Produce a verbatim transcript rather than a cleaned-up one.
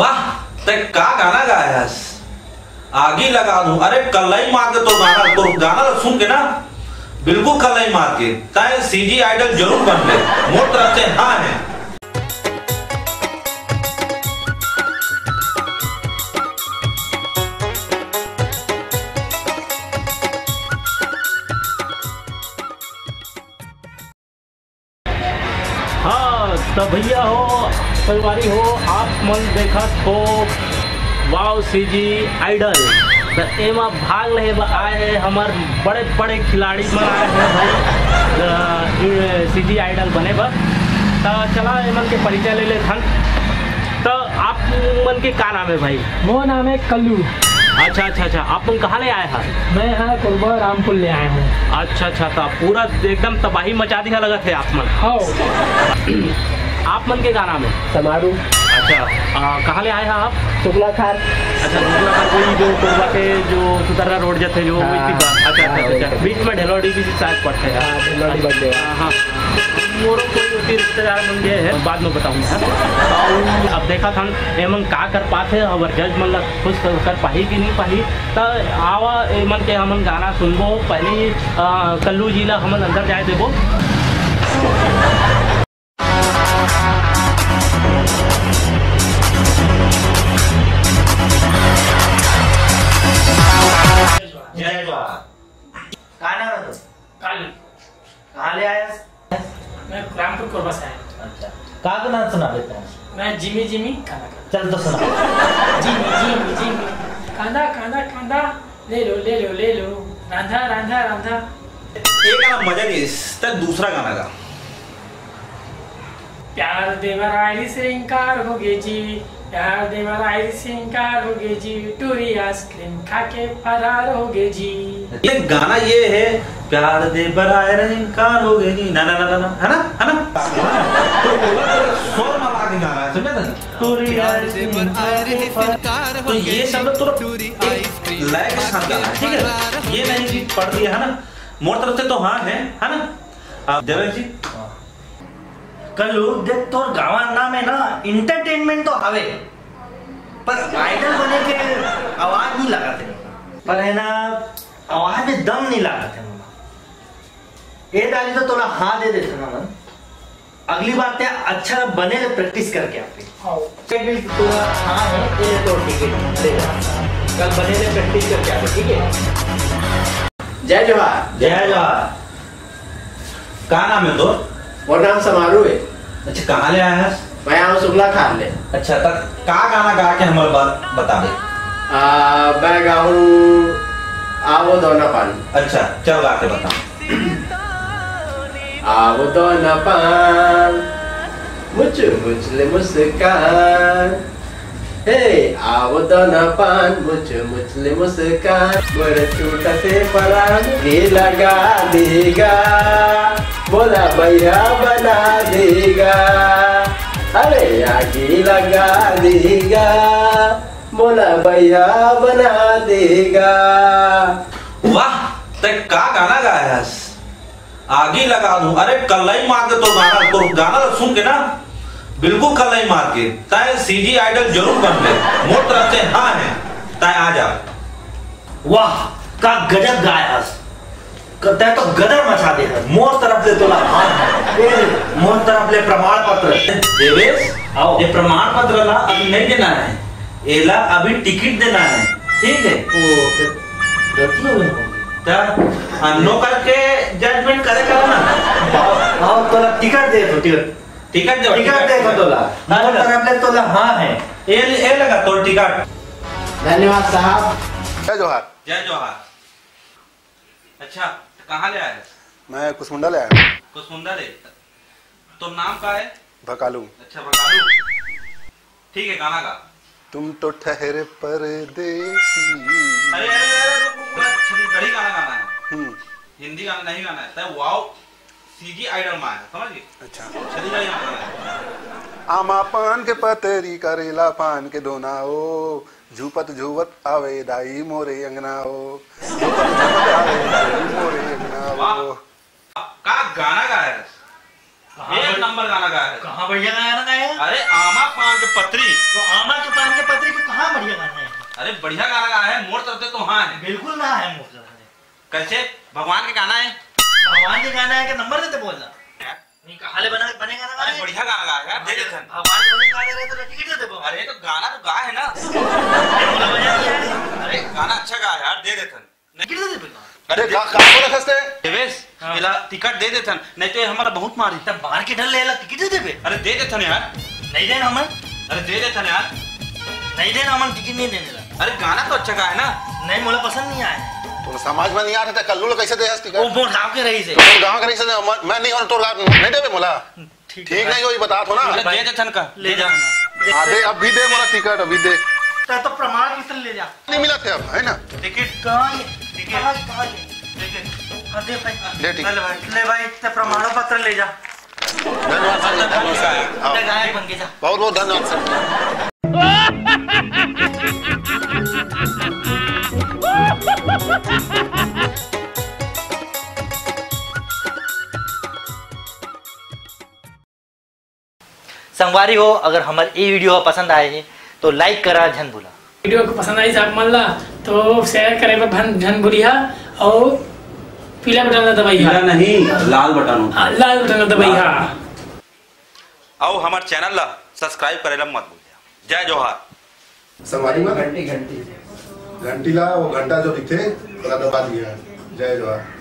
वाह, तै का गाना गाए हस? आगी लगा दूं। अरे कल्लई मार के तो गाना, तो गाना ला सुन के ना, बिल्कुल कल्लई मार के। तै सीजी आइडल जरूर बनबे। मोर तरफ से हाँ है। हाँ, त भैया हो, संगवारी हो, आप मन देखत हो वाव सीजी आइडल। त एमा भाग लेहे बर आए हे हमर बड़े-बड़े खिलाड़ी मन आए हे भाई, अ, ये सीजी आइडल बने बर। त चला एमन के परिचय ले लेथन। त आप मन के का नाम हे भाई? मोर नाम हे कल्लू। अच्छा, अच्छा, अच्छा। आप मन कहाँ ले आए हव? मैं यहाँ कोरबा रामपुर ले आए हूँ। अच्छा, अच्छा, त पूरा एकदम तबाही मचा दिहा लगत हे आप मन। हाँ। आप मन के का नाम हे? समारू। अच्छा, आ, कहाँ ले आए हव आप? शुक्ला खार। अच्छा, शुक्ला खार, वही जो कोरबा के जो सुतर्रा रोड जाथे, जो वही हाँ, चीज बा। अच्छा, हाँ, अच्छा, अच्छा। बिल्कुल। बीच में ढेलौड़ी भी शायद पड़थे। हाँ, ढेलौड़ी बन गया। हाँ, हाँ। मोरो कोई ओती रिश्तेदार मन गे हे, बाद में बताहूँ मैं। अउ अब देखत हन, एमन का कर पाथे, हमर जज मन ला खुश कर, कर पाही कि नहीं पाही। त आवा, एमन के हमन गाना सुनबो। पहली, अ, कल्लू जी ला हमन अंदर जाए देबो। जय जोहार। का नाम हे तोर? कालू। कहाँ ले आए हस? मैं रामपुर कोरबा से आया हूँ। अच्छा, का गाना सुनाबे तैं? मैं जिमी जिमी कांदा कांदा। चल तो सुना। जिमी जिमी जिमी कांदा कांदा कांदा, ले लो ले लो ले लो, रांधा रांधा रांधा। ये गाना मजा नहीं, इस तक दूसरा गाना गा। प्यार देवर आइरिश इंकार हो गए जी, प्यार देवर आइरिश इंकार हो गए जी, टूरी आइसक्रीम खा के फरार हो गए जी। ये गाना ये है, प्यार देवर आइरिश इंकार हो गए जी, ना ना ना ना ना, है ना, है ना? तो बोला तो स्वर में ला के गाना है, समझे ना? टूरी आइसक्रीम खा के फरार। तो ये सब तो एक लय के साथ गाना है, ठीक है? ये नहीं कि पढ़ दिया, है ना? मोर तरफ से तो हाँ है, है ना? आप देवेश जी, कल्लू, देख, तोर गाँव ना में ना एंटरटेनमेंट तो हवे, पर आइडल बने के आवाज नहीं लागत हे। पर है ना, आवाज में दम नहीं लागत हे मोला। ए दारी तो तोला हाँ दे देथे ना मन। अगली बार तैं अच्छा बने ले प्रैक्टिस करके आबे। हाँ। चेक भी तोला हाँ है, ये तो टिकट ले जा। कल बने ले प्रैक्टिस करके आबे, ठीक है? जय जोहार। जय जोहार। का नाम है तोर? मोर नाम समारू है। अच्छा, कहाँ ले आया है? मैं आऊँ शुक्ला खार ले। अच्छा, त का गाना गा के हमर बात बता दे। आ, मैं गाऊँ आवो दोना पान। अच्छा, चल गा के बता। आवो दोना पान, मुच मुच ले मुस्कान। हे, आवो दोना पान, मुच मुच ले मुस्कान, मोर छूटते परान, आगी लगा देगा, मोला बइहा बना देगा। अरे, आगी लगा देगा, मोला बइहा बना देगा। वाह, तैं का गाना गाए हस? आगी लगा दूं। अरे कल्लई मार के तो गाना, तो गाना ला सुन के ना, बिल्कुल कल्लई मार के। तैं सीजी आइडल जरूर बनबे। मोर तरफ से हाँ है, तैं आ जा। वाह, का गजब गाए हस। क-, तैं तो गदर मचा दे हस। मोर तरफ ले तोला हाँ है। ए, मोर तरफ ले प्रमाण पत्र। देवेश, आओ। ये प्रमाण पत्र ला अभी नहीं देना है, एला अभी टिकट देना है, ठीक है? ओ, तो गलती हो गई। त, आ, नो करके जजमेंट करे करो ना। आओ, आओ, तोला टिकट दे दो, टिकट। टिकट दे, टिकट टिकट। दे दो तोला। हाँ, मोर लो। तरफ ले तोला हाँ है। ए, ए लगा तोर टिकट। धन्यवाद साहब। जय जोहार। जय जोहार। अच्छा, तो कहाँ ले आए? मैं कुसमुंडा ले आया हूँ। कुसमुंडा ले? तो नाम का है? भकालू। अच्छा, भकालू। ठीक है, गाना गा। तुम तो ठहरे परदेसी। अरे, अरे, अरे, रुक, रुक, रुक, छत्तीसगढ़ी गाना गाना है। हम्म। हिंदी गाना नहीं गाना है। तय वाव सीजी आइडल में आया, समझ गए? अच्छा। छत्तीसगढ़ी गाना गाना है। आमा पान के पतरी, करेला पान के दोना ओ, झूपत झूपत आवे दाई मोरे अंगना ओ, झूपत झूपत आवे दाई मोरे अंगना वाह। ओ। का गाना गाया है? एक नंबर गाना गाया है। कहाँ बढ़िया गाना गाया है? अरे, आमा पान के पतरी। तो आमा के पान के पतरी को कहाँ बढ़िया गाना है? अरे, बढ़िया गाना गाया है, मोर तरफ से तो हाँ है। बिल्कुल ना है मोर तरफ से। कैसे? भगवान के गाना है। भगवान के गाना है कि नंबर देते बोलना? नहीं, कहाँ ले बना, बने गाना अरे, गाए? बढ़िया गाना गाया है, दे देथन। भगवान के बने गाना रहे तो टिकट दे देबो। अरे, तो गाना तो गाए है ना। अरे, गाना अच्छा गाया है यार, दे देथन। टिकट दे देबो। अरे, का, का बोला खस्ते? देवेश, हाँ। एला टिकट दे देथन, नहीं तो ये हमारा बहुत मारी। तब मार के डर ले, एला टिकट दे देबे। अरे, दे देथन यार। नहीं देन हमन। अरे, दे देथन यार। नहीं देन हमन, टिकट नहीं देने ला। अरे, गाना तो अच्छा गाए ना। नहीं, मोला पसंद नहीं आए। तोर समझ में नहीं आत हे, त कल्लू ला कैसे दे हस टिकट? वो मोर गाँव के रहीस हे। तोर गाँव के रहीस हे, मैं, मैं नहीं हूँ, तोर गाँव नहीं देबे मोला। ठीक ठीक है। नहीं होई, बता थो ना। अरे, दे देथन का। ले जा। हाँ, दे, अभी दे मोला टिकट, अभी दे। तो, तो प्रमाण पत्र ले जा। नहीं मिला थे अब, है ना? टिकट। कहाँ ये? टिकट। कहाँ, कहाँ ये? टिकट। हाँ, दे भाई। दे टिकट। ले भाई, ले भाई, तो प्रमाण पत्र ले जा। धन्यवाद सर, धन्यवाद सर। हाँ। ले गायक बन के जा। बहुत बहुत धन्यवाद सर। संगवारी हो, अगर हमर ए वीडियो ह पसंद आए हे तो लाइक करा झन भूला। वीडियो को पसंद आई आप मन ला तो शेयर करे बर भन झन भूलिहा, और पीला बटन ला दबाइहा। पीला नहीं, लाल बटन होता है। हाँ, लाल बटन ला दबाइहा। लाल। अउ हमर चैनल ला सब्सक्राइब करे ला मत भूलिहा। जय जोहार। संगवारी मन, घंटी, घंटी। घंटी ला, वो घंटा जो दिखथे, ओला दबा दिया। जय जोहार।